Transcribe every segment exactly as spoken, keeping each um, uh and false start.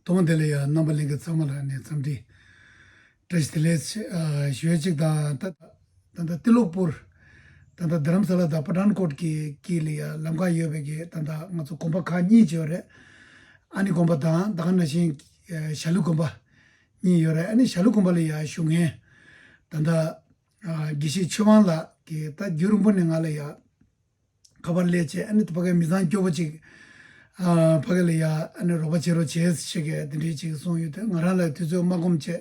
ཐོག་མ་དེ་ལ་ཡང་རྣམ་པ་ལྷན་རྒྱས་ཚང་མ་ལ་ནས་འཚམས་འདྲི་བཀྲ་ཤིས་བདེ་ལེགས་ཞུ་ཡ་གཅིག་དང་། ད་ད་ལྟ་ཏི་ལོག་པུར། ད་ལྟ་རྡ་རམ་ས་ལ་དང་པ་ཐན་ཀོཊ་གི་དཀྱིལ་ལ་ཡང་ལམ་ཁ་ཡོད་པའི་གི་ད་ལྟ་ང་ཚོ་དགོན་པ་ཁག་གཉིས་ཅིག་ཡོད་རེད། ཨ་ནི་དགོན་པ་དང་ད་ག་ནང་བཞིན་ཞྭ་ལུ་དགོན་པ་གཉིས་ཡོད་རེད། ཨ་ནི་ཞྭ་ལུ་དགོན་པ་ལ་ཡང་བཞུགས་མཁན་ད་ལྟ་དགེ་བཤེས་ཆོས་དབང་ལགས་ཀྱིས་ད་རྒྱུན་རིང་པོ་ནས་ང་ལ་ཡང་ཁ་པར་སླེབས་བྱས། ཨ་ནི་ཕ་གའི་མི་ཚང་སྐྱོ་པོ་ཅིག་ཨ་ཕ་གི་ལ་ཡ་ཨ་ནི་རོགས་པ་བྱེད་རོགས་བྱེད་ཞེས་གི་དེ་འདྲའི་ཅིག་གསུངས་ཡོད་དུས། ང་རང་ལ་དུས་ཚོད་མ་ཁོམ་བྱས།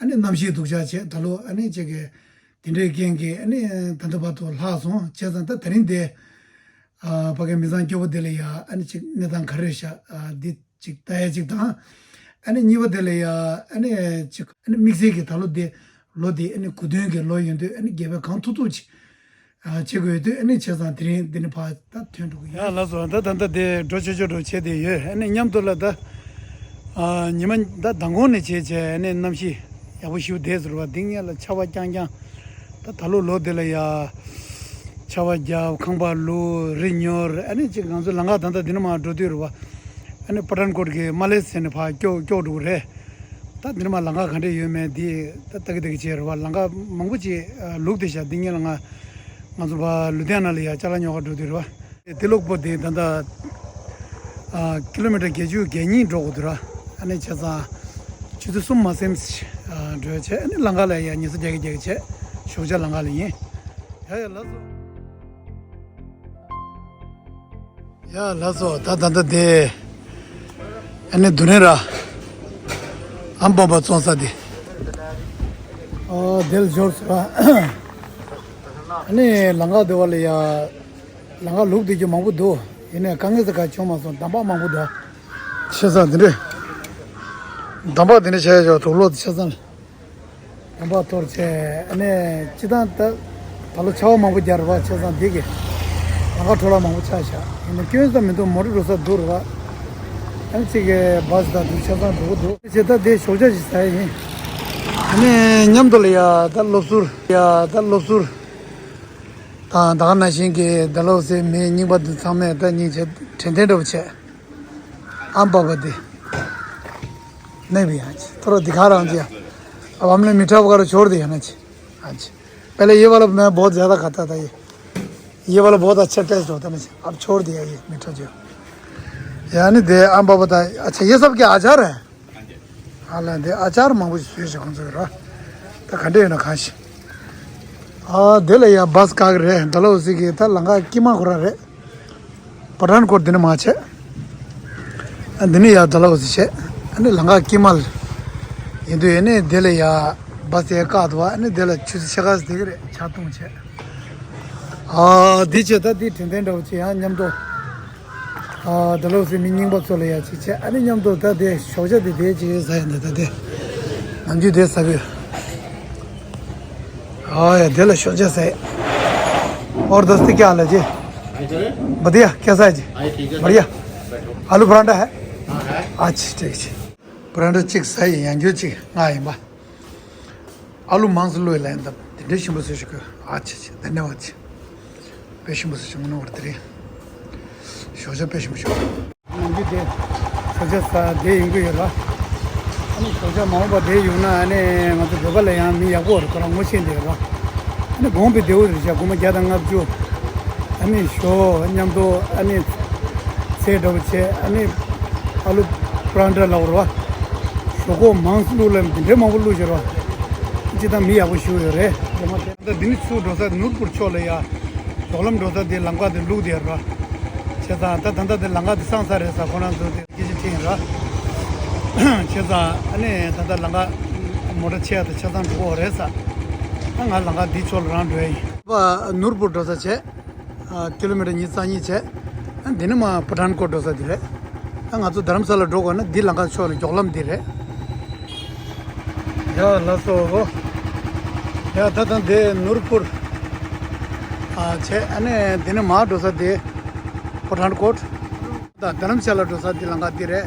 ཨ་ནི་གནམ་གཤིས་སྡུག་ཅག་བྱས། ད་ལོ་ཨ་ནི་ཅིག་གི་དེ་འདྲའི་རྐྱེན་གྱིས་ཨ་ནི་ད་ལྟ་བར་དུ་ལྷག་སོང་བྱས་ཙང་། ད་དེ་རིང་དེ་ཨ་ཕ་གི་མི་ཚང་སྐྱོ་པོ་དེ་ལ་ཡ་ཨ་ནི་ཅིག་གནས་སྟངས་ག་རེ་རེད་ཤག་ཨ་འདི་ཅིག་ལྟ་ཡ་ཅིག་དང་། ཨ་ནི་གཉིས་པ་དེ་ལ་ཡ་ཨ་ནི་ཅིག་ཨ་ནི་དམིགས་བསལ་གྱི་ད་ལོ་དེ་ལོ་དེ་ཨ་ནི་གོ་སྟོན་གྱི་ལོ་ཡིན་དུས། ཨ་ནི་དགེ་བའི་གང་ཐུབ་ཐུབ་ཅིག་ཨ་བྱེད་དགོས་ཡོད་དུས། ཨ་ནི་བྱས་ཙང་དེ་རིང་འདི་ནས་ཕར་ད་ཐོན་འགྲོ་གི་ཡིན། ཡ་ལགས་སོ། ད་ད་ལྟ་དེ་འགྲོ་ཆོག་ཆོག་འགྲོ་བྱས་དེ་ཡོད། ཨ་ནི་མཉམ་དུ་ལ་ད་ཨ་ཉི་མ་ད་མདང་དགོང་ནས་བྱས་བྱས། ཨ་ནི་གནམ་གཤིས་ཡག་པོ་ཞེ་པོ་བསྡད་ཟེར་བ། འདི་ངས་ལ་ཆར་པ་རྐྱང་རྐྱང་། ད་ད་ལོ་ལོ་འདི་ལ་ཡ་ཆར་པ་བརྒྱབ། ཁང་པ་བླུགས། རི་ཉོར། ཨ་ནི་ཅིག་ང་ཚོ་ལམ་ཁ་ད་ལྟ་འདི་ནས་མར་འགྲོ་དུས་རེད་བ། ཨ་ནི་པ་ཐན་ཀོཊ་གི་མ་ལེ་ཟེར་ནས་ཕར་སྐྱོག་སྐྱོག་འགྲོ་གི་རེད། ད་འདི་ནས་མར་ལམ་ཁ་ག་འདྲས་ཡོད་མེད་འདི་ད་ལྟ་གི་ལྟ་གི་བྱས་རེད་བ། ལམ་ཁ་མང་པོ་ཅིག་ཨ་ལུག་བསྡད་ཤག་འདི་ངས་ལ་ང་ང་ཚོ་ཕར་ལུ་དྷི་ཡ་ན་ལ་ཡ་ཅ་ལག་ཉོ་ག་འགྲོ་དུས་རེད་བ། ཏི་ལོག་པུར་དེ་ད་ལྟ་ཨ་ཀི་ལོ་མི་ཊར་བརྒྱད་ཅུ་གྱ་གཉིས་འགྲོ་དགོས་འདུག་ར། ཨ་ནི་བྱས་ཙང་ཆུ་ཚོད་གསུམ་མ་ཟིན་ཨ་འགྲོ་བྱས། ཨ་ནི་ལམ་ཁ་ལ་ཡ་ཉལ་ས་རྒྱག་གི་རྒྱག་གི་བྱས། ཞོགས་ཇ་ལམ་ཁ་ལ་ཡིན། ཡ་ཡ་ལགས་སོ། ཡ་ལགས་སོ། ད་ད་ལྟ་དེ་ཨ་ནི་དུ་རེན་ར་ཨམ་བོ་པ་བཙོང་ས་དེ་ཨོ་དེ་ལ་འབྱོར་སོང་ར། ཨ་ནི་ལམ་ཁ་དེ་བ་ལ་ཡ་ལམ་ཁ་ལུག་བསྡད་རྒྱུ་མང་པོ་འདུག་ཡིན་ནའི་དཀའ་ངལ་ཟེར་ག་བྱུང་མ་སོང་། འདམ་བག་མང་པོ་འདུག་ཤེས་ས་འདི་འདྲས་འདམ་བག་འདི་འདྲས་བྱས་ཡོད། དུག་ལོག་ཤེས་ས་ནས། ལམ་ཁ་འཐོར་བྱས། ཨ་ནི་སྤྱི་བཏང་ད་ད་ལོ་ཆར་པ་མང་པོ་རྒྱག་རེད་བ། བྱས་ཙང་འདི་གི་ལམ་ཁ་འཕྲོ་བརླག་མང་པོ་ཆགས་ཤག་ཡིན་ནའི་སྐྱོན་ས་མི་འདུག་མོ་ཊ་འགྲོ་ས་འདུག་རེད་བ། ཨ་ནི་གཅིག་གི་བཱ་སི་དང་འདུག་ཆ་ཚང་འགྲོ་གི་འདུག་བྱས་ད་དེ་ཞོགས་ཇ་ཞིག་ཟ་ཡ་ཡིན། ཨ་ནི་མཉམ་དུ་ལ་ཡ་ད་སློབ་ཟུར་ཡ་ད་སློབ་ཟུར་དང་ད་ག་ནང་བཞིན་གྱི་ད་ལོ་སའི་མི་རྙིང་པ་འདི་ཚང་མས་ད་སྙིང་རྗེ་དྲན་རྟེན་འདྲ་པོ་བྱས། ཨམ་བོ་པ་འདི་नहीं भैया, थोड़ा दिखा रहा हूँ जी। अब हमने मीठा वगैरह छोड़ दिया ना जी। हाँ जी, पहले ये वाला मैं बहुत ज़्यादा खाता था। ये ये वाला बहुत अच्छा टेस्ट होता है ना जी, अब छोड़ दिया ये मीठा जो। यानी दे आम बाबा था। अच्छा, ये सब क्या अचार है? हाँ, ले दे अचार मांगू जी, सुई से कौन सा करा? तो खंडे ना खांसी। ཨ་དེ་ལ་ཡ་བཱ་སི་བཀག་རེད། ད་ལོ་ཟིག་གི་ད་ལམ་ཁ་དཀྱིལ་མ་ཁོ་ར་རེད། པ་ཐན་ཀོཊ་འདི་ནས་མར་བྱས། ཨ་འདི་ནས་ཡ་ད་ལོ་ཟིག་བྱས། ཨ་ནི་ལམ་ཁ་དཀྱིལ་མ་ལ་ཡིན་དུས། ཨ་ནི་དེ་ལ་ཡ་བཱ་སི་ཡ་བཀག་འདུག་ཨ་ནི་དེ་ལ་ཆུ་ཚོད་ཕྱེད་ཀ་ཙམ་བསྡད་ཀྱི་རེད། ཆར་བརྡུངས་བྱས། ཨ་འདི་བྱས་ད་འདི་དྲན་རྟེན་འདྲ་པོ་ཅིག་ཡང་མཉམ་དུ། ཨ་ད་ལོ་ཟིག་མི་རྙིང་པ་ཚོ་ལ་ཡ་ཅིག་བྱས། ཨ་ནི་མཉམ་དུ་ད་དེ་ཞོགས་ཇ་དེ་དེ་ཅིག་ཟ་ཡ་འདི་ད་དེ་ནམ་རྒྱུན་དེ་ཟ་གི་ཡོད། हाँ यार, दिल शोर से। और दोस्ती, क्या हाल है जी? बढ़िया, कैसा है जी? बढ़िया। आलू परांठा है? अच्छा, ठीक है। परांठा चिक सही है, जो चिक। हाँ, ये बा। आलू मांस लो लाइन तब। दिंडे शिंबो से शिको। अच्छा, अच्छा, धन्यवाद जी। पेशिंबो से शिंबो नंबर थ्री। ཞོགས་ཇ་དཔེ་ཞིམ་པོ་བྱུང་། ནམ་རྒྱུན་དེ་ཞོགས་ཇ་ཟ་བསྡད་ཡོང་གི་ཡོད་ལ། ཨ་ནི་ཞོགས་ཇ་མ་འོངས་པ་བསྡད་ཡོང་ན། ཨ་ནི་ང་ཚོ་བོད་པ་ལ་ཡང་མི་ཡག་པོ་རེད། ཁོ་རང་ངོ་ཤེས་བསྡད་ཡོད་ལ། ཨ་ནི་དགོངས་པའི་བདེ་བོ་རེད་ཤག་སྒོར་མོ་བརྒྱ་དང་ལྔ་བཅུ། ཨ་ནི་ཞོ་མཉམ་དུ་ཨ་ནི་ཚལ་འདྲ་པོ་བྱས། ཨ་ནི་ཨ་ལུ་པ་རན་ཊ་ལབ་རེད་བ། ཞོག་ཁོག་མང་སུ་བླུགས་ལ་འདི་འདྲའི་མང་པོ་བླུགས་བཞག་རེད་བ། སྤྱིར་བཏང་མི་ཡག་པོ་ཞིག་ཡོད་རེད། ད་འདི་ནས་ཚུར་འགྲོ་ས་ནུར་པུར་ཕྱོགས་ལ་ཡ། མགྱོགས་ལམ་འགྲོ་ས་དེ་ལམ་ཁ་དེ་བླུགས་དེ་ར། བྱས་ཙང་ད་ད་ལྟ་དེ་ལམ་ཁ་དེ་སངས་ས་རེད་ས། ཁོ་རང་ཚོ་དེ་སྐད་ཆ་དྲིས་ཡིན་ར། བྱས་ཙང་ཨ་ནི་ད་ལྟ་ལམ་ཁ་མོ་ཊ་ཆེ་ཡ་དེ་ཆ་ཚང་འགྲོ་གི་རེད་ས། ཨ་ང་ལམ་ཁ་འདི་ཕྱོགས་ལ་རང་འགྲོ་ཡ་ཡིན། པ་ནུར་པུར་འགྲོ་ས་བྱས། ཨ་ཀི་ལོ་མི་ཊར་ཉི་ཤུ་རྩ་གཉིས་བྱས། ཨ་འདི་ནས་མར་པ་ཐན་ཀོཊ་འགྲོ་ས་འདི་རེད། ཨ་ང་ཚོ་རྡ་རམ་ས་ལ་འགྲོ་དགོས་ན་འདི་ལམ་ཁ་ཕྱོགས་ལ་མགྱོགས་ལམ་འདི་རེད། ཡ་ལགས་སོ། ཡ་ད་ད་འདི་ནུར་པུར། ཨ་བྱས། ཨ་ནི་འདི་ནས་མར་འགྲོ་ས་འདི་པ་ཐན་ཀོཊ། ད་རྡ་རམ་ས་ལ་འགྲོ་ས་འདི་ལམ་ཁ་འདི་རེད།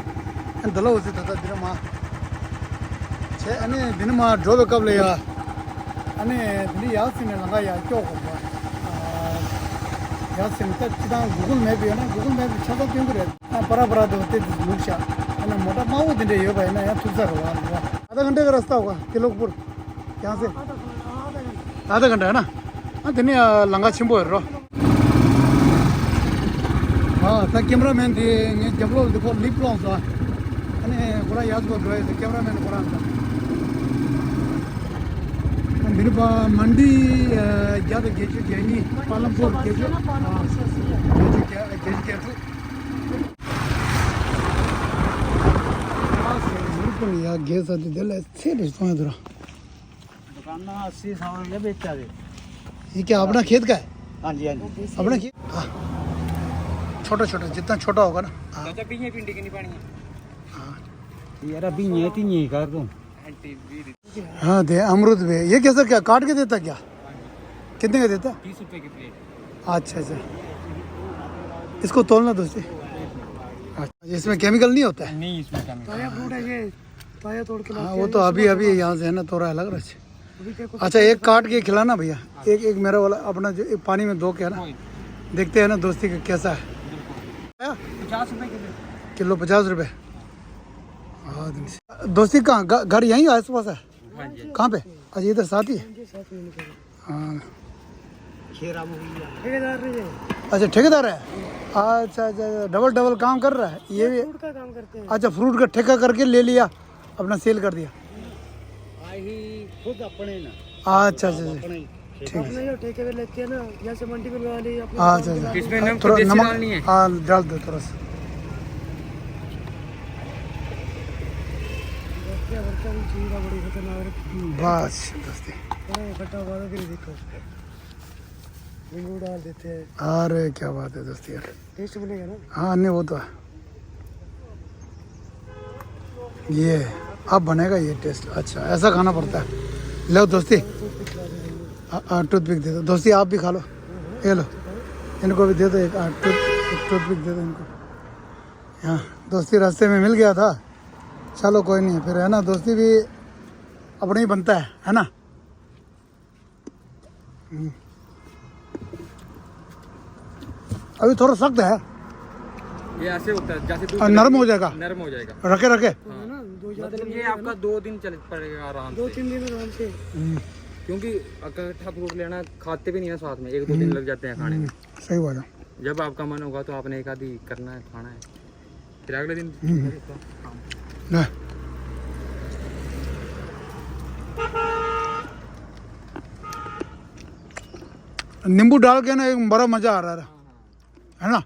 ཨ་འདི་ལ་འོ་ཙི་ད་ད་འདི་ནས་མར། བྱས། ཨ་ནི་འདི་ནས་མར་འགྲོ་བའི་སྐབས་ལ་ཡ། ཨ་ནི་དེ་འདྲ་ཡར་ཕྱིན་ནས་ལམ་ཁ་ཡར་སྐྱོད་དགོས་པ། ཨ་ཡར་ཕྱིན་ནས་ད་སྤྱིར་བཏང་གུ་གུལ་མེབ་ཡོད་ན་གུ་གུལ་མེབ་ཀྱི་ཆ་ཚང་སྟོན་གྱི་རེད། ཨ་པ་ར་པ་ར་དུ་དེ་དུ་ལུག་ཤ། ཨ་ནི་ མོ་ཊ་དམར་པོ་དེ་འདྲ་ཡོད་པ་ཡིན་ན་ཡང་ཐུག་ས་རེད་བ། आधा घंटे का रास्ता होगा तिलोकपुर यहाँ से। आधा घंटा। आधा घंटा है ना? हाँ, དེ་ནས་ལམ་ཁ་ཆེན་པོ་རེད་རོ། ཨ་ད་ཀེམ་ར་མེན་དེ་ངའི་རྒྱབ་ལོགས་དེ་ཁོ་ལིབ་ལོངས་སོ། ཨ་ནི་ཁོ་རང་ཡག་པོ་འགྲོ་ཡོད། ཀེམ་ར་མེན་ཁོ་རང་ད། འདིར་པ་མན་ཌི་བརྒྱ་དང་བརྒྱད་ཅུ་གྱ་གཉིས། པ་ལམ་པུར་བརྒྱད་ཅུ། བརྒྱད་ཅུ་གྱ་བརྒྱད་ཅུ་གྱ་དྲུག་ཡ་རྒྱལ་ས་དེ་དེ་ལ་ཚད་རེ་སོང་ཡ་དུ་ར། दुकान ना अस्सी सौ रुपये बेचता है। ये क्या अपना खेत का है? हाँ जी, हाँ जी। अपना खेत। हाँ। छोटा छोटा, जितना छोटा होगा ना। हाँ। चाचा, बीज है भिंडी की, नहीं पानी है? हाँ। यार, अभी ये तीन ही कर दूँ। हाँ, दे अमरूद भी। ये कैसा, क्या काट के देता क्या? कितने का देता? तीस रुपए की प्लेट। अच्छा, अच्छा। इसको तोलना दोस्ती। अच्छा, इसमें केमिकल नहीं होता है? नहीं, इसमें केमिकल। ताज़ा फ्रूट है ये, ताज़ा तोड़ के हाँ, लाते वो हैं, तो अभी सुबह अभी सुबह। यहाँ से है ना, तोड़ा है, लग रहा है। अभी देखो अच्छा, कितना एक काट के खिलाना भैया। एक, एक मेरा वाला अपना जो एक पानी में धो के है ना, कोई देखते हैं ना दोस्ती का कैसा है। बिल्कुल। आया? पचास रुपए किलो। किलो पचास रुपए। हाँ, दोस्ती कहाँ? घ-, घर यहीं आस पास है? हाँ जी। कहाँ पे? अच्छा, इधर साथ ही है? हाँ। ठेकेदार नहीं है। अच्छा, ठेकेदार है। अच्छा, अच्छा, डबल डबल काम कर रहा है ये भी। फ्रूट का काम करते हैं। अच्छा, फ्रूट का ठेका करके ले लिया, अपना सेल कर दिया। खुद अपने ना। अच्छा, अच्छा, अच्छा। अपने ही ठेका। ठीक है। अपने जो ठेके पे लेते हैं ना, जैसे मंडी में लगा ली, अपने अच्छा, दुकान पे अच्छा। लगा ली। इसमें नमक, थोड़ा देसी नमक डालनी है। हाँ, डाल दो थोड़ा सा। बच्चा, बच्चा भी चीज़ का बड़ी खतरनाक है। बस, दोस्ती। थोड़ा इकट्ठा हुआ तो फिर देखो। नींबू डाल देते हैं। अरे, क्या बात है दोस्ती यार। टेस्ट बनेगा ना? हाँ, नहीं, वो तो है। ये अब बनेगा ये टेस्ट। अच्छा, ऐसा खाना पड़ता है। लो दोस्ती, टूथपिक दे दो दोस्ती, आप भी खा लो। ये लो, इनको भी दे दो एक, टूथ टूथपिक दे दो इनको। हाँ, दोस्ती रास्ते में मिल गया था। चलो, कोई नहीं, फिर है ना, दोस्ती भी अपना ही बनता है, है ना? हम्म। अभी थोड़ा सख्त है। ये ऐसे होता है जैसे दूध आ, नरम हो जाएगा। नरम हो जाएगा। रखे, रखे। हाँ। मतलब ये आपका दो दिन चल पड़ेगा आराम से। दो तीन दिन आराम से। हम्म। क्योंकि इकट्ठा फ्रूट लेना, खाते भी नहीं है साथ में, एक दो दिन हम्म। लग जाते हैं खाने में। हम्म, सही बात है। जब आपका मन होगा तो आपने एक आधी करना है, खाना है। फिर अगले दिन हम्म। ले। नींबू डाल के ना एक बड़ा मजा आ रहा है, है ना?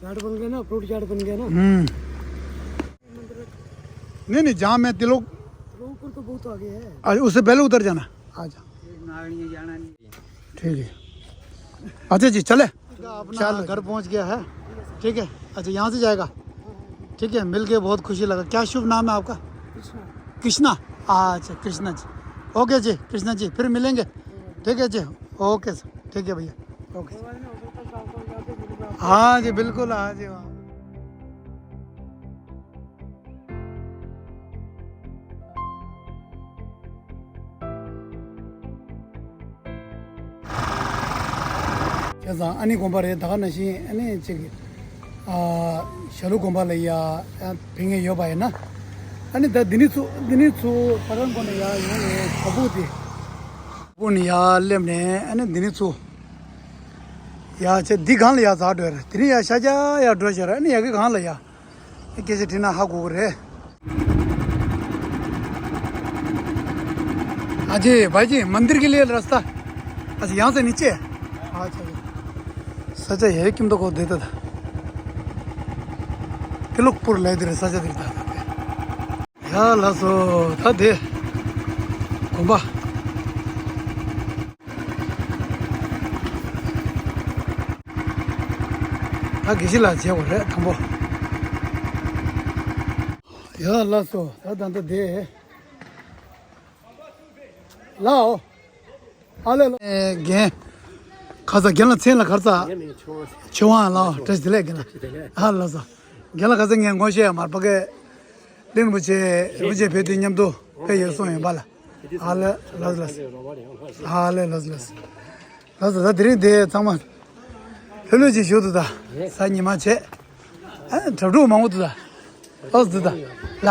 चाट बन गया ना, फ्रूट चाट बन गया ना। हम्म। नहीं, नहीं, जहाँ मैं तिलोक वो ऊपर तो बहुत आगे है। आज उससे पहले उतर जाना। आ जा। नागणिया जाना नहीं। ठीक है। अच्छा जी, चले। अपना चलो। घर पहुंच गया है। ठीक है। अच्छा, यहाँ से जाएगा। ठीक है, मिल के बहुत खुशी लगा। क्या शुभ नाम है आपका? कृष्णा। कृष्णा। अच्छा, कृष्णा जी। ओके जी, कृष्णा जी, फिर मिलेंगे। ठीक है जी। ओके सर, ठीक है भैया। ओके। हाँ जी, बिल्कुल, हाँ जी, हाँ। བྱས་ཙང་ཨ་ནི་དགོན་པ་རེད། ད་ག་ནང་བཞིན་ཨ་ནི་ཅིག་ཨ་ཞྭ་ལུ་དགོན་པ་ལ་ཡ་ཕེབས་མཁན་ཡོད་པ་ཡིན་ན། ཨ་ནི་ད་འདི་ནི་ཚུ་འདི་ནི་ཚུ་ཕ་གང་གོ་ནས་ཡ་ཡོང་ནས་བ་སྤུ་དེ་བ་སྤུ་ནས་ཡ་སླེབས་ནས་ཨ་ནི་འདི་ནི་ཚུ་ཡ་ཆེ་འདི་སྒང་ལ་ཡ་འཛེགས་འགྲོ་རེད། དེ་ནི་ཡ་ཤར་རྒྱག་ཡ་འགྲོ་བྱས་ར། ཨ་ནི་ཡ་གི་སྒང་ལ་ཡ། སྐད་ཆ་དྲིས་ན་ཧ་གོ་གི་རེད། अजय भाई जी, मंदिर के लिए रास्ता? अच्छा, यहाँ से नीचे है? अच्छा, सचा है, किम तो को देता था। तिलोकपुर ले दे, सचा देता था। ཡ་ལགས་སོ། ད་དེ་དགོན་པ། ད་དགེ་བཤེས་ལགས་མཇལ་དགོས་རེད་དང་པོ། ཡ་ལགས་སོ། ད་ད་ད་དེ་ལའོ། ཨ་ལེ་ལོ། ཨེ་རྒན། ཁ་ས་རྒན་ལགས་མཚན་ལ་ག་རེ་ཟ། ཆོས་དབང་ལགས། བཀྲ་ཤིས་བདེ་ལེགས་རྒན་ལགས། ཨ་ལགས་སོ། རྒན་ལགས་ག་ས་ངས་ངོ་ཤེས་ཡ་མར་པ་གས། གླིང་རིན་པོ་ཆེ་རིན་པོ་ཆེ་ཕེབས་དུས་མཉམ་དུ་ཕེབས་ཡོད་གསུངས་ཡོད་པ་ལ། ཨ་ལེ་ལགས་ལགས། ཨ་ལེ་ལགས་ལགས། ལགས་སོ། ད་དེ་རིང་དེ་ཚང་མ་ལྷོད་ལྷོད་ཅིག་བཞུགས་འདུག་ད་གཟའ་ཉི་མ་བྱས། ཨ་གྲྭ་ཕྲུག་མང་པོ་འདུག་ད། ཨོ་ཟི་ད། ལ།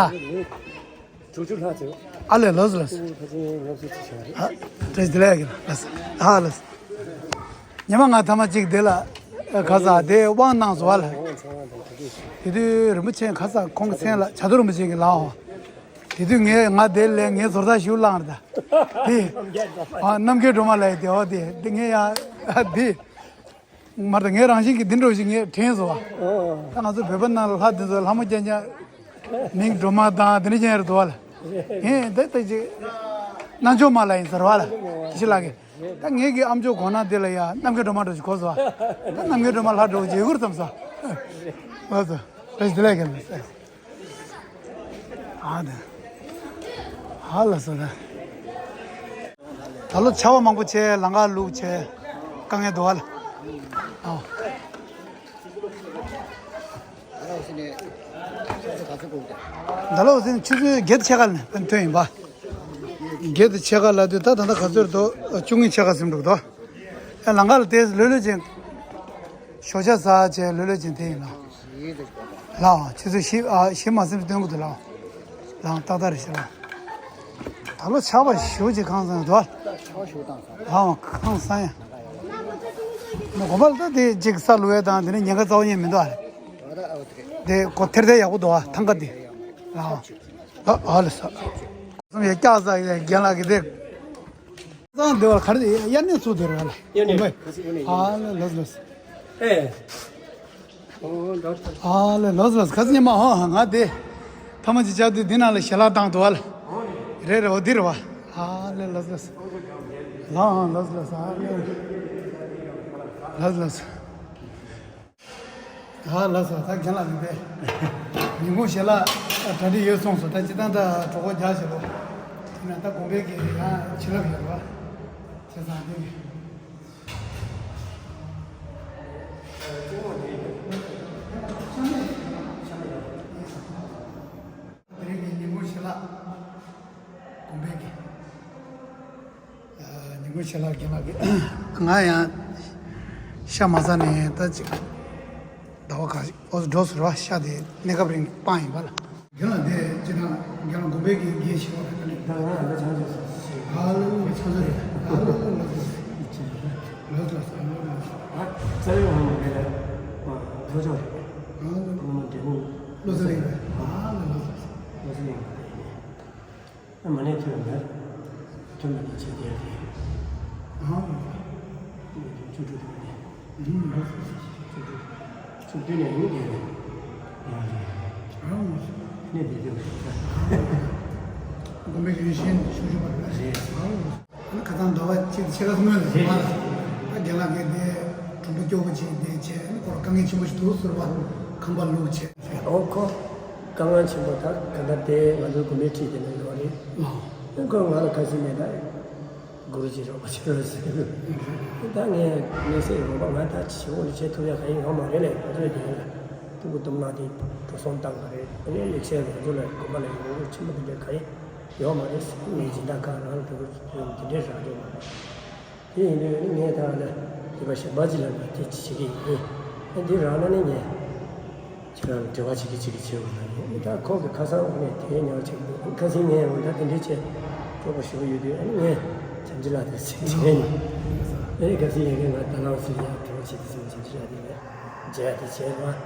ཆུ་ཆུ་ལྷ་ཆེ། ཨ་ལེ་ལོས་ལོས། ཨོ་ཕ་ཆེན་ངོ་སུ་ཆེ་ཆེ་རེད། ཨ། བཀྲ་ཤིས་བདེ་ལེགས་ཡ་གི་ལ་ལོས། ཨ་ལོས། ཉི་མ་ང་ཐ་མ་གཅིག་དེ་ལ་ཁ་ས་དེ་དབང་གནང་སོང་བ་ལ། དེ་དུས་རིན་པོ་ཆེ་ཁ་ས་ཁོང་གི་མཚན་ལ་བྱ་དུར་རིན་པོ་ཆེ་གི་ལའོ། དེ་དུས་ངས་ང་དེ་ལས་ངའི་ཟོར་ཐག་ཞུ་བླངས་རེད་ད། དེ། ཨ་རྣམ་རྒྱལ་སྒྲོལ་མ་ལ་ཡི་དེ་ཨོ་དེ་དེ་ངས་ཡ་དེ། མར་ད་ངའི་རང་བཞིན་གྱི་འདི་འདྲ་ཞིག་ངས་དྲན་སོང་བ། ད་ང་ཚོ་བོད་པ་ནང་ལ་ལྷ་འདི་ཚོ་ལྷ་མོ་རྐྱང་རྐྱང་། མིང་སྒྲོལ་མ་དང་དེ་འདྲ་རྐྱང་ཡོད་རེད་འདུག་བ་ལ། ངས་འདི་ལྟ་ཅིག་རྣལ་འབྱོར་མ་ལ་ཡིན་ཟེར་བ་ལ། དེ་ཤི་ལགས་ཀྱིས། ད་ངེད་ཀྱི་ཨ་མཆོག་གོ་ན་དེ་ལ་ཡ་རྣམ་རྒྱལ་སྒྲོལ་མ་འདྲ་ཞིག་གོ་སོང་བ། ད་རྣམ་རྒྱལ་སྒྲོལ་མ་ལྷ་འདྲ་བོ་ཅིག་ཡོད་རེད་བསམ་སོང་། ལགས་སོ། བཀྲ་ཤིས་བདེ་ལེགས་ཀྱི་ལགས་སོ། ཨ་ད། ཧ་ལ་སོ་ད། ད་ལོ་ཆར་པ་མང་པོ་བྱས་ལམ་ཁ་བླུགས་བྱས་དཀའ་ངལ་འདུག་ཨ་ལ། ཨོ། ད་ལོ་ཟིན་ཆུ་ཚོད་བརྒྱད་ཕྱེད་ཀ་ནས་ཕན་ཐོན་ཡིན་པ། བརྒྱད་ཕྱེད་ཀ་ལ་དུས་ད་ད་ལྟ་ག་ཚོད་འདུག་བཅུ་གཉིས་ཕྱེད་ཀ་ཟིན་འདུག་དོ། ཨ་ལམ་ཁ་ལ་དེ་ལྷོད་ལྷོད་ཅིག་ཞོགས་ཇ་ཟ་བྱས་ལྷོད་ལྷོད་ཅིག་དེ་ཡིན་ལ། ལའོ་ཆུ་ཚོད་བཞི་ཨ་བཞི་མ་ཟིན་པའི་སྟོན་གྱི་འདུག་ལའོ། ལའོ་ཏག་ཏག་རེད་ཤག་ལ། ད་ལོ་ཆར་པ་ཞེ་པོ་ཅིག་ཁང་བཟང་འདུག་ཨ། ལའོ་ཁང་བཟང་ཡ། ན་དགོན་པ་ལ་ད་དེ་ཅིག་ས་བླུག་ཡས་དང་དེ་ནས་ཉེན་ཁ་རྩ་བ་ཉིད་མི་འདུག་ཨ། དེ་གོ་ཐེར་ཐེར་ཡག་པོ་འདུག་ཨ་ཐང་ག་དེ། ལའོ། ཨ་ཨ་ལ་ས། སམ་ཡ་སྐྱག་ཟ་ཡ་རྒན་ལགས་ཀྱི་དེ། གཙང་སྡེ་བར་ག་རེ་དབྱར་གནས་ཚུགས་དེ་རེད་ལ། དབྱར་གནས་ཁ་སང་དབྱར་གནས་ཨ་ལེ་ལོས་ལོས། ཨེ། ཨོ་ལོས་ལོས། ཨ་ལེ་ལོས་ལོས། ཁ་སང་ཉི་མ་ཧོ་ཧ་ང་དེ། ཐ་མ་ཅི་བྱ་དུས་འདི་ནང་ལ་ཞལ་ལག་བཏང་འདུག་ཨ་ལ། རེད་རེད་འོ་འདི་རེད་བ། ཨ་ལེ་ལོས་ལོས། ལ་ཨ་ལོས་ལོས་ཨ་ལེ། ལོས་ལོས། ཨ་ལགས་སོ། ད་རྒན་ལགས་ནི་པས། ཉིན་གུང་ཞལ་ལག་གྲ་སྒྲིག་ཡོད་གསུངས་སོང་། ད་སྤྱིར་བཏང་ད་གྲོགས་པོ་རྒྱག་བྱེད་ལོ། དེ་ནས་ད་དགོན་པའི་གི་ཡང་བྱིན་རླབས་ཡོད་རེད་བ། བྱས་ཙང་དེ་ནི། དེ་རིང་གི་ཉིན་གུང་ཞལ་ལག་དགོན་པའི་གི། ཉིན་གུང་ཞལ་ལག་རྒན་ལགས་ཀྱིས། ང་ཡང་ཤ་མ་ཟ་ནས་ད་ཅིག་ཟླ་བ་ཁ་ཤས་འགྲོ་ཟེར་བ། ཤ་དེ་གནས་སྐབས་རིང་སྤང་ཡིན་པ་ལ། རྒན་ལགས་དེ་ཅི་ན་རྒན་ལགས་དགོན་པའི་གི་དགེ་བཤེས་པ་རེད་ད་ནི། ད་ང་ཨ་ད་ཆང་ཆུ་ཟ་ཟེར། ཨ་ལོ་ཆང་ཆུ་རེད། ཨ་ལོ་ལོ་ལོ་ལོ་ལོ་ལོ་ལོ། ཨ་རྩ་བའི་ངོ་མ་རེད་ལ། ཐོ་ཅོག་རེད། ཨ་ལོ་ངོ་མ་འབྲས་སྤུངས་བློ་གསལ་ཡིན་པས། ཨ་ལོ་ལོ་ལོ་བློ་གསལ་ཡིན་པ་རེད། ཨ་མ་ནས་ཐོན་ཡོང་ན། ཐོན་མེད་པ་བྱས་དེ་རེད། ཨང་། བཅུ་དྲུག་དུ་ནས། ཨུམ། བཅུ་དྲུག་བཅུ་བདུན་ནས་ཡིན་དེ་རེད། ཡང་རེད། ཨང་། ནས་དེ་དེ་རེད། དགོན་པའི་ཡོན་ཤན་ཞུ་ཞུ་བ་རེད། རེད། ཨང་། ཁ་སང་ཟླ་བ་གཅིག་ཕྱེད་ཀ་སྔོན་ལ་རེད། ད་རྒན་ལགས་ཀྱིས་དེ་གྲུམ་བུ་སྐྱོ་པོ་བྱས་དེ་བྱས་ཁོ་ལ་དཀའ་ངལ་ཆེན་པོ་ཞིག་འདུག་ཟེར་བ་ཁང་པ་བླུགས་བྱས། ཨོ་ཁོ། དཀའ་ངལ་ཆེན་པོ་ད་ག་འདྲ་དེ་ང་ཚོའི་དགོན་པའི་ཁྲིད་དེ་ནས་ཡོད་རེད། ཨོ། ཁོས་ང་ལ་ཁ་སང་ནས་ད་གུ་རུ་ཅིག་རོགས་པ་བྱེད་རོགས་ཟེར། ད་ངས་ངས་སེ་རོགས་པ་ང་ད་ཆེ་བོ་ནས་བྱེད་ཐུབ་ཡ་ག་ཡིན་ཡོད་མ་རེད་ལས། ང་ཚོའི་དེ་ལ་ཐུགས་ཁུར་གཏོང་ན་དེ་འགྲོ་སོང་བཏང་ག་རེད། ཨ་ནི་ལེགས་བཤད་ང་ཚོ་ལ་དགོན་པ་ལ་ཡོང་རོགས་ཆེན་པོ་དེ་འདྲ་ག་ཡིན་ཡོད་མ་རེད་ཟེར། ངས་སྦྱིན་བདག་ཁག་རང་ལ་དེ་འདྲ་རག་གི་མ་རེད། དེ་ཡིན་དུས་ནི་ངས་ད་ལ་དེ་པ་ཞབས་པ་ཅི་ལ་ང་དེ་ཅི་བྱེད་ཀྱི་ཡིན། ཨ་འདི་རག་ན་ནི་ངས་ཁྱེད་རང་ལ་འབྲེལ་བ་བྱེད་ཀྱི་བྱེད་ཀྱི་བྱེད་དགོས་ན་ནི། ཨ་ད་ཁོ་གི་ཁ་སང་ངས་དེ་ཉར་བྱེད་ཀྱི་འདུག་ཁ་སང་ངས་འོ་ད་དེ་འདྲའི་ཆེད་སྤྲོ་པོ་ཞུ་གི་ཡོད་དུས། ཨ་ནི་ངས་བྱམས་ཆེན་ལགས་དང་ཟེར་བྱེད་ནི། ཨ་ནི་ཁ་སང་ཡ་གི་ང་ད་ལའོ་ཟེར་ཡ་འབྲེལ་བ་བྱེད་དུས་ཙམ་བྱམས་ཆེན་ལགས་དེ་ནས་མཇལ་དེ་བྱས་པ། ཨ་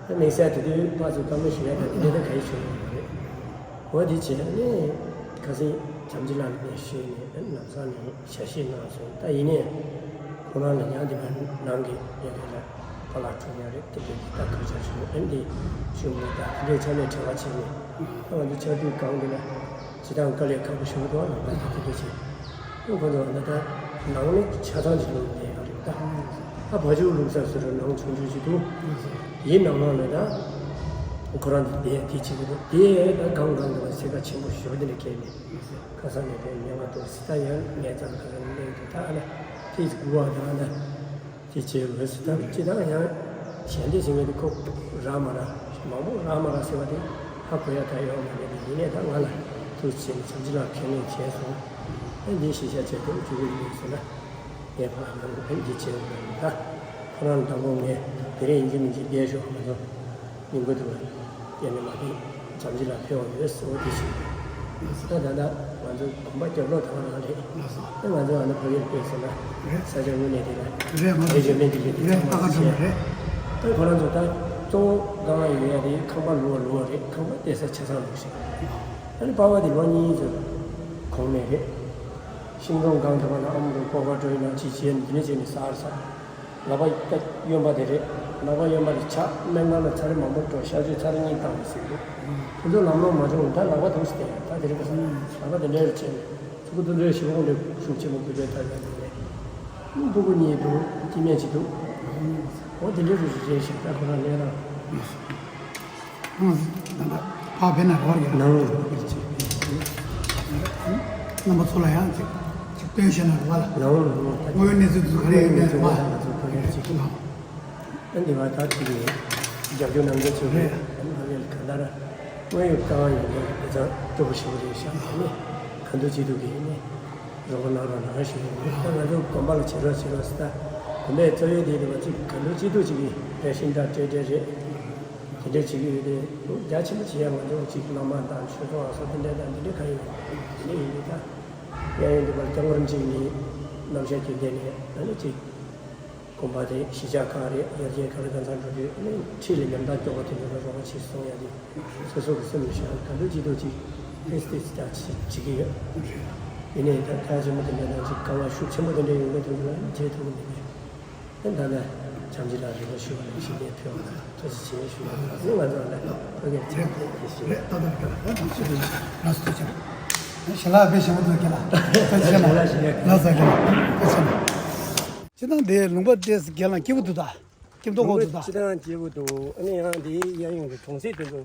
དམིགས་བསལ་དེ་དུས་ཕར་ཚུར་བཀའ་མོལ་ཞུ་ཡ་དང་དེ་འདྲ་ད་ག་ཡེ་ཞུ་གི་ཡོད་མ་རེད། འོ་དེ་བྱས་ནས་ཁ་སང་བྱམས་ཆེན་ལགས་ནས་ཞུས་ནས་ལམ་སང་ནས་ཞལ་བཞེས་གནང་སོང་། ད་ཡིན་ནའི་ཁོ་རང་ལ་ཡང་དེ་བར་ནང་གི་ཡ་གི་ལ་པ་ལགས་འཁྲུངས་ཡ་རེད། དེ་འདྲའི་ད་ཁ་ཆག་བྱུང་། ཨ་འདི་ཞུ་མི་ད་དེ་འདྲའི་ཆ་ནས་བྲེལ་བ་བྱས་ནས་ད་ང་ཚོ་ཆ་དུས་གང་དེ་ལ་ཇི་ལྟར་དཀའ་ལས་ཁག་པོ་ཞུ་གི་འདུག་ལ། ད་དེ་འདྲ་བྱས། ཁོ་ཚོ་ད་ལྟ་ནང་ནས་ཆ་ཚང་གཅིག་ལོག་བསྡད་ཡོད་རེད། ད་ཨ་བ་ཕྱུགས་བླུགས་ས་ཟེར་ར་ནང་ཆུང་ཆུང་ཞིག་འདུག་དེའི་ནང་ལོགས་ནས་ད་ཁོ་རང་གིས་བསྡད་དེ་བྱེད་ཀྱི་འདུག་དེ་ད་གང་གང་གི་སེམས་ཁ་ཆེན་པོ་ཞེ་པོ་དེ་འདྲ་སྐྱེས་ནས་ཁ་སང་ནས་དེ་ཉེ་བ་འདུག་སི་ད་ཡང་ངས་ཙང་ཁ་སང་ནས་སླེབས་འདུག་ད་ཨ་ལ་དེ་སྒུག་པ་དང་ད་དེ་བྱས་འོས་སུ་ད་ཅི་ད་ཡང་གཞན་དེ་ཟེར་བའི་དེ་ཁོ་རག་མ་རག་མང་པོ་རག་མ་རག་ཟེར་བ་དེ་ཧ་གོ་ཡ་ག་ཡོད་མ་རེད། དེ་ཡིན་ནའི་ད་ང་ལ་ཐུགས་རྗེ་ཆེ་ནས་བྱམས་ཆེན་ལགས་ཁས་ལེན་བྱས་སོང་། ཨ་འདི་ཤེས་བྱ་བྱས་ཏེ་བཅུག་གི་ཡིན་ཟེར་ན། ངས་ཕར་ཡོང་གི་ཕན་གྱི་བྱས་ཡོང་གི་ད། ཁོ་རང་དང་པོ་ངས་དེ་རིང་ཡིན་གཅིག་མིན་གཅིག་བསྡད་ཤོག་ང་ཚོ་ཉིན་གུང་དུ་ ཡང་ནས་མ་ཕེབས་བྱམས་ཆེ་ལ་ཕེབས་པ་ཡོད་ཟེར་བ་དེ་བཞིན། ད་ད་ལྟ་ང་ཚོ་གོམ་པ་རྒྱབ་ལོག་དང་རང་རེད། ལགས་སོ། ད་ང་ཚོ་ཨ་ནི་ཕ་གིར་ཕེབས་སོང་ན་རེད། ས་ཆ་དངོས་གནས་དེ་ལ་རེད། ང་ཚོ་རེད་ཡོད་མེད་ཀྱི་ལས་དེ་རེད། ཚང་མ་ད་ག་ཚང་མ་བྱས། རེད། ད་ཁོ་རང་ཚོ་ད་གཙོ་བོ་གང་ཡོད་ཡ་དེ་ཁང་པ་ལུག་པ་ལུག་པ་རེད། ཁང་པ་བལྟས་ས་ཆ་ཚང་ལུག་ཞིག་ཨ་ནི་པ་ཕ་དེ་ལོ་གཉིས་ཚོ་གོང་ནས་རེད། ཤིང་སྡོང་སྒང་དེ་པ་ལ་ཨ་མ་རུ་ཀོ་ཀ་ཀྲོའི་ནང་ཅི་བྱས་འདི་ནས་བྱས་ནས་ཟ་ར་ཟ། ལག་པ་ད་གཡོན་པ་དེ་རེད། ལག་པ་གཡོན་པ་དེ་ཆག་སྨན་ཁང་ལ་ཚར་མང་པོ་འགྲོ། གཤག་བཅོས་ཚར་གཉིས་བཏང་ཟེར་འདུག་དེ་ཚོ་ལམ་ལྷོང་མ་བྱུང་། ད་ལག་པ་འདུག་སེ་བསྡད། ད་དེ་རིང་ཁ་སང་ལག་པ་དེ་འདྲ་རེ་བྱས་ནས་ཕྲུ་གུ་དེ་འདྲ་ཞེ་པོ་འདྲ་ཤུགས་ཆེན་པོ་འགུལ་སྐྱོད་ཐར་ཡག་འདུག་རེད། སྤུ་གུ་གཉིས་འདུག་སྐྱེ་དམན་གཅིག་འདུག་འོ་དེ་འདྲ་རུ་རེ་བྱས་ཤིག་ད་ཁོ་རང་ལས་རང་། ཨང་། ད་ལྟ་ཕ་བེ་ན་རོ་ཡ། ནང་རོ་ཡ། རྣམ་པ་ཚོ་ལ་ཡང་ཅིག་ཅིག་སྟོན་ཤེས་ན་རོ་བ་ལ། ནང་རོ་ཡ། དངོས་ཡོད་གནས་ཚུལ་དུ་ག་རེ་ཡིན་མིན་ཚོ་ལ་ང་ཚོ་ཐུགས་རྗེ་ཆེ། ཨ་འདི་བ་ད་ཅིག་རྒྱབ་སྐྱོར་གནང་མཁན་ཚོ་རེད། རེད། ཨ་ནི་ང་རེད་ག་ད་ར་དངོས་ཡོད་རྐང་ཡོད་ནས་དེ་ཚང་སྤྲོ་པོ་ཞིག་རེད་ཤག་ཨ་ནི་ག་འདུག་ཅི་འདུག་གི་ནི་རོགས་པ་གནང་རོགས་གནང་ཞུ་ཡིན། ད་ང་ཚོ་དགོན་པ་ལ་བྱེད་རོགས་བྱེད་རོགས་ཟེར། ད་དགོན་པའི་རྩ་བའི་དེ་དེ་བ་ཅིག་ག་འདུག་ཅི་འདུག་ཅིག་གི་རེ་ཞིག་འདྲ་སྤྲད་སྤྲད་རེད། དེ་འདྲ་བྱེད་ཀྱི་ཡོད་དེ། རྒྱ་ཆེན་པོ་བྱེད་ཡ་ང་ཚོ་གཅིག་བླ་མ་དང་ཆོས་ཚོགས་ཨ་སོ་དེ་འདྲ་དང་དེ་འདྲ་ག་ཡོད་དེ་ཡིན་དེ། ད་གཡས་གཡོན་དེ་བར་སྐྱབས་མགོན་གཅིག་ནི་རྣམ་གཞག་རྒྱུན་ལྡན་ནས་ཨ་ནི་གཅིག་དགོན་པ་དེ་གཞིས་ཆགས་ཁག་རེད། ཡར་རྒྱས་ག་རེ་གང་ཚང་འགྲོ་དུས་ཨ་ནི་འཁྲིས་ལ་ཉམ་ཐག་སྐྱོ་བོ་དེ་འདྲ་ལ་རོགས་པ་བྱེད་སོང་ཡ་དེ་སོ་སོ་གི་སེམས་ལ་ཤར་ག་འདུག་ཅི་འདུག་ཅིག་ཏེས་ཏེས་ཀྱང་བྱེད་ཀྱི་ཡོད། ཡིན་ནའི་ད་རྒྱ་ཆེན་པོ་དེ་འདྲ་དང་ཅིག་དཀའ་ངལ་ཤུགས་ཆེན་པོ་དེ་འདྲ་ཡོང་གི་དུས་ལ་ཨ་ནི་བྱེད་ཐུབ་ཀྱི་མེད་པས། ད་ལྟ་བྱམས་ཆེན་ལགས་རིན་པོ་ཆེ་བ་ལ་ཞིག་ལས་ཕེབས་པ་དང་ཐུགས་རྗེ་ཆེ་ཞུ་ཡ་དང་ང་ཚོ་ལ་ཕ་གིར་ཆེད་དུ་ཞིག་རེད། ད་ལྟ་ཕེབས་ལ་ད་ཞུ་དུས་ལགས་སོ་ཐུགས་རྗེ་ཆེ། ཞལ་ལག་དཔེ་ཞིམ་པོ་འདུག་རྒན་ལགས། ཐུགས་རྗེ་ཆེ་ལགས། ལགས་སོ་རྒན་ལགས་ཐུགས་རྗེ་ཆེ་ལགས། སྤྱིར་བཏང་དེ་ལུང་པ་དེ་རྒན་ལགས་སྐྱིད་པོ་འདུག་ད་སྐྱིད་མདོག་ཁོག་འདུག་ད། སྤྱིར་བཏང་སྐྱིད་པོ་འདུག་ཨ་ནི་ཡང་དེའི་གཡས་གཡོན་གྱི་གྲོང་གསེབ་དེ་ཚོ།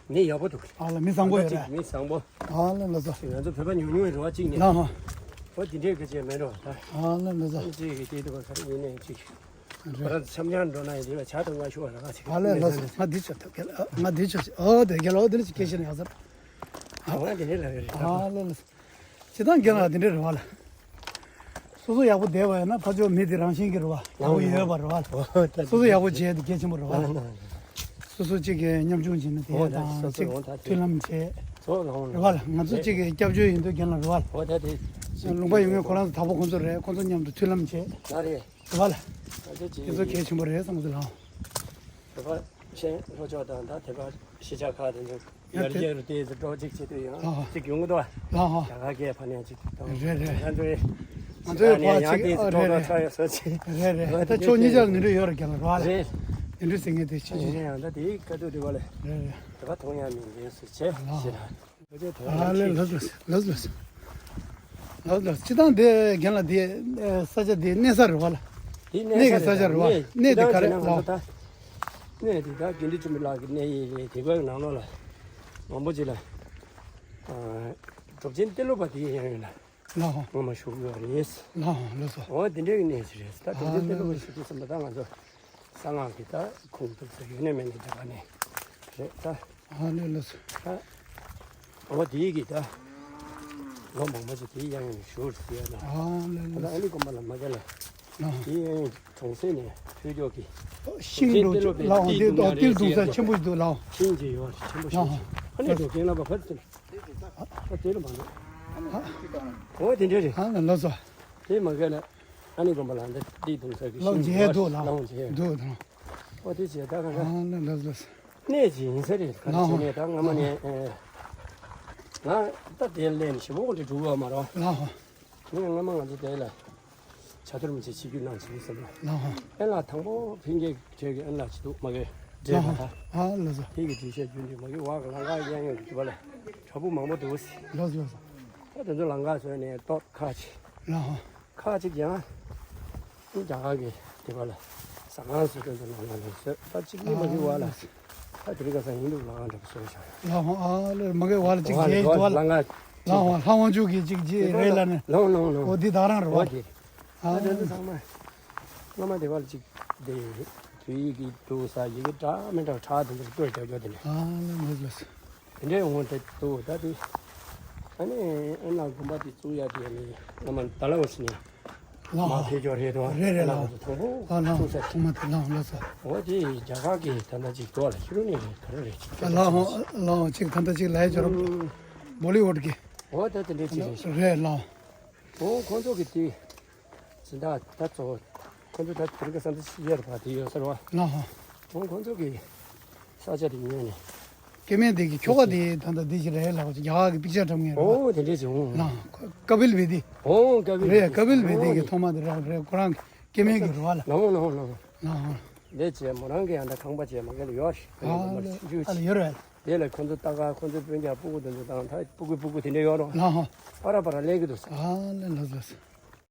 མི་ཡག་པོ་འདུག་ཨ་ལ་མི་བཟང་པོ་ཡོད་རེད། མི་བཟང་པོ། ཨ་ལ་ལགས་སོ། ང་ཚོ་བོད་པ་ཉུང་ཉུང་རེད་བ་གཅིག་ནས། ལགས་ཧོ། ཨོ་དེ་འདྲའི་སྐད་ཆ་མེད་རོ་ད། ཨ་ལ་ལགས་སོ། ཅིག་གི་སྐད་དུ་བ་ག་རེ་ཡིན་ནའི་ཅིག་རེད། ཁོ་རང་ཚོ་འཆམ་འཆམ་འགྲོ་ན་ཡིན་དེ་བས་ཆ་དང་ང་ཤོར་བ་ར་ག་ཅིག་ཨ་ལ་ལགས་སོ། ང་འདི་ཆོག་ཐབས་གལ་ང་འདི་ཆོག་ཨོ་དེ་གལ་ཨོ་དེ་ལ་ཅིག་སྐད་ཆ་ནས་ཡག་ས། ཨ་ང་དེ་འདྲའི་ལ་རེད། ཨ་ལ་ལགས་སོ། སྤྱིར་བཏང་རྒན་ལགས་དེ་འདྲ་རེད་བ་ལ། སོ་སོ་ཡག་པོ་བསྡད་པ་ཡིན་ན་ཕར་ཕྱོགས་མི་དེ་རང་བཞིན་གྱི་རེད་བ། ཡག་པོ་ཡོད་པ་རེད་བ། སོ་སོ་ཡག་པོ་བྱས་དེ་གལ་ཆེན་པོ་རེད་བ། སོ་སོ་གཅིག་གིས་ཉམ་ཆུང་བྱས་ན་དེ་དང་གཅིག་མཐུན་ལམ་བྱས། རེད་བ་ལ་ང་ཚོ་གཅིག་གིས་སྐྱབས་བཅོལ་ཡིན་དུས་རྒན་ལགས་རེད་བ་ལ། ལུང་པ་ཡོད་མཁན་ཁོ་རང་ཚོ་དྭགས་པོ་ཁོ་ཚོ་རེད། ཁོ་ཚོ་མཉམ་དུ་མཐུན་ལམ་བྱས། རེད་བ་ལ། དེ་ཚོ་གལ་ཆེན་པོ་རེད་བསམ་གྱི་འདུག་ལགས། དེ་བ་ཆེན་ལྷོ་ཕྱོགས་དང་ད་དེ་བ་གཞིས་ཆགས་ཁག་དེ་ཚོ་ཡར་རྒྱས་རུ་ཏོག་ཙམ་འགྲོ་གཅིག་བྱེད་དུས་ཡང་ལགས་ཧོ། གཅིག་ཡོང་གི་འདུག་བ། ལགས་ཧོ། རྒྱ་གར་སྐད་ཕ་ནས་གཅིག་དང་། རེད་རེད། ང་ཚོའི་ང་ཚོའི་ཕ་ཡང་གཅིག་ཏོག་ཏོག་ཚ་ཡོད་ས་ཅིག་རེད་རེད། ད་ཕྱོགས་གཉིས་ཆར་ནི་འདྲ་ཡོད་རེད་རྒན་ལགས་རེད་བ་ལ། རེད། དེ་འདྲ་ཟེར་མཁན་དེ་ཕྱིན་ཅི། ཡང་ད་དེའི་དཀའ་སྡུག་དེ་བ་ལ། རེད་རེད། དེ་བ་མཐོང་ཡ་མིན་འདྲ་སུ་བྱས་ལགས་ཧོ། ཟེར་ན། ཨ་ལས་ལགས་ལགས་ལགས་ལགས། ལགས་ལགས། སྤྱིར་བཏང་དེ་རྒན་ལགས་དེ་ས་ཆ་དེ་གནས་ས་རེད་བ་ལ། དེ་གནས་ས་ས་ཆ་རེད་བ། གནས་དེ་ག་རེ་ལགས། གནས་དེ་ད་དགེ་འདུན་ཆོས་འཕེལ་ལགས་ཀྱི་གནས་ཡིན་རེད། དེ་གའི་ནང་ལོགས་ལ་མང་པོ་ཅིག་ལ་གྲུབ་ཆེན་ཏེ་ལོ་པ་དེ་ཡང་ཡོད་ལ། ལགས་ཧོ། སྔོན་མ་བཞུགས་ཡོད་རེད། ལགས་ཧོ་ལགས་སོ། འོ་དེ་འདྲའི་གནས་ཤིག་རེད། ད་གྲུབ་ཆེན་ཏེ་ལོ་པ་བཞུགས་དུས་ཙམ་པ་ད་ང་ཚོ་གསང་སྔགས་ཀྱི་ད་ཁུངས་གཏུགས་ས་ཡོད་ནས་མེད་ནས་རྒྱ་གར་ནས་རེད་ད། ཨ་ལས་ལགས་སོ། ཨ། འོ་དེའི་གི་ད། ལོ་མང་པོ་ཞིག་དེའི་གཡས་གཡོན་ཞུ་ཟེར་ཡ་ན། ཨ་ལས་ད་ལགས་ཨ་ནི་དགོན་པ་ལ་མ་རྒྱ་ལ། ཨ། དེའི་གཡས་གཡོན་གྲོང་གསེབ་ནས་ཕུལ་ཀྱོག་གི་ཤིང་འབྲོག་ལའོ་འདི་ཏོག་ཏིལ་བརྡུང་ས་ཆེན་པོ་ཞིག་འདུག་ལའོ། ཤིང་ཅིག་ཡོད་ཆེན་པོ་ཞིག་ཨ་ནི་འབྲོག་རྒན་ལགས་པ་ཕར་ཚུར། ཨ་དེ་ལ་མ་འདུག་འོ་དེ་འདྲ་རེད། ཨ་ལགས་སོ། དེ་མ་རྒྱ་ལ། ཨ་ནི་དགོན་པ་ལ་འདི་ཏིལ་བརྡུང་ས་གི་ལའོ་ཤིང་མཇལ་འདུག་ལའོ་ལའོ་མཇལ་འདུག་ལའོ། འོ་དེ་བྱས་ད་ག་ལ། ཨ་ལགས་ལགས་ལགས། གནས་ཅིག་ཡིན་ས་རེད། ག་རེ་བྱས་ནས་ད་སྔ་མ་ནས་ང་ད་དེ་ལས་ནས་ཞེ་པོ་ཀོ་འདྲ་འགྲོ་གི་ཡོད་མ་རེད། ལགས་ཧོ། ངས་སྔ་མ་ང་ཚོ་དེ་ལ་བྱ་ཐུར་མི་བྱེད་ཆིག་སྒྱུར་གནང་བྱེད་ཟེར་ལ། ལགས་ཧོ། ཨེ་ལགས་དང་པོ་ཕིན་གྱི་གྲས་ཀྱི་ཨེ་ལགས་ཅིག་འདུག་མ་གི་འདྲེས་པ་ད། ཨ་ལགས་སོ། དེ་གི་འདྲི་བཤད་རྒྱུན་དུ་མ་གི་བག་ལང་ཀ་གཡས་གཡོན་གྱི་འདྲི་བ་ལ་བྲག་ཕུག་མང་པོ་འདུག་ཟེར། ལགས་སོ་ལགས་སོ། ད་དེ་ཚོ་ལང་ཀ་བཟོས་ནས་ཏོག་ཁ་ཅིག་ལགས་ཧོ། ཁག་ཅིག་ཀྱང་རྒྱ་གར་གྱི་དེ་བ་ལ་ཟ་ཁང་ཟེར་དོན་དུ་ནང་ལ་ལས་བཟོས། ད་གཅིག་ནི་མ་གི་བ་ལ་ད་དེ་རིང་ཁ་སང་ཡིན་འདུག་ལ་ཁང་འདྲ་པོ་བཟོས་བཞག་ཡོད། ལགས་ཧོ། ཨ་ལེ་མ་གི་བ་ལ་ཅིག་བ་ལ་རྗེས་བ་ལ་ལ་ང་ལགས་ཧོ། ལྷ་དབང་ཕྱུག་གི་ཅིག་རྗེས་རེད་ལ་ནི། ལོང་ལོང་ལོང་། འོ་འདི་དག་རང་རེད་བ། འོ་དེ་རེད། ཨ་ད་དེ་ཚོ་ཚང་མ་སྔ་མ་དེ་བ་ལ་ཅིག་དེ་བོད་ཡིག་གི་འདུག་ས་ཡི་གེ་འདྲ་མི་འདྲ་ཁྲག་དེ་འདྲ་བཀོད་རྒྱག་རྒྱུ་དེ་ནི། ཨ་ལེ་ལགས་ལགས། དེ་འདྲའི་འོང་དེ་འདུག་ད་དེ། ཨ་ནི་ཨ་ལགས་དགོན་པ་དེ་བཙུགས་ཡ་དེ་ནི་སྔ་མ་ད་ལ་འོ་ཟེར་ནས། ལགས། མ་ཕེབས་ཀྱོག་རེད་དོ། རེད་རེད། ལགས། ལགས་དང་པོ་ཨ་ལགས། ཐུག་ས་ཐོག་མ་དེ་ལགས། ལགས་སོ། འོ་དེ་རྒྱ་གར་གྱི་ད་ལྟ་ཅིག་འདུག་ལ། ཤི་རུ་ནས་རེད། ག་རེ་རེད་ཅིག་ཨ་ལགས་ཧོ། ལགས་ཧོ། ཅིག་ད་ལྟ་ཅིག་ལས་སྦྱོར་བོ་ལི་ཝུཌ་གི། འོ་ད་དེ་འདྲས་ཅིག་རེད། རེད་ལགས། འོ་ཁོང་ཚོ་གི་དེ་སྦྱིན་བདག་ད་ཚོ་ཁོང་ཚོ་ད་དེ་རིང་གི་བསམ་ཚུལ་ཤེས་ཡར་བ་དེ་ཡོད་ཟེར་བ། ལགས་ཧོ། འོ་ཁོང་ཚོ་གི་ས་ཆ་དེ་ཉོས་ནས། སྐྱེ་དམན་དེ་གི་ཁྱོ་ག་དེ་ད་ལྟ་འདི་ཞིག་རེད་ལགས། རྒྱ་གར་གི་པིག་ཅར་འཁྲབ་མཁན་རེད་པ། འོ་དེ་འདྲས་ཅིག་འོང་། ལགས། ཀ་པིལ་བེ་དི། འོ་ཀ་པིལ་རེད། བེ་དི། ཀ་པིལ་བེ་དི་གི་ཐོག་མ་དེ་རེད། རེད། ཁོ་རང་གི་སྐྱེ་དམན་གི་རེད་པ་ལགས། ལགས་འོང་ལགས་འོང་ལགས་འོང་། ལགས་འོང་། དེ་བྱས་མོ་རང་གི་ཡང་ད་ཁང་པ་བྱས་མ་གི་ལ་ཡོད་རེད། ཨ་ལགས། ཨ་ལགས་ཡོད་རེད། དེ་ལ་ཁོང་ཚོ་ལྟ་ག་ཁོང་ཚོའི་སྤུན་ཀྱག་སྤུ་གུ་དེ་ཚོ་དང་ད་སྤུ་གུ་སྤུ་གུ་དེ་འདྲས་ཡོད་རེད། ལགས་འོང་། པ་ར་པ་ར་ལས་ཀྱི་འདུག་ཟེར། ཨ་ལགས། ལགས་ལགས་ལགས།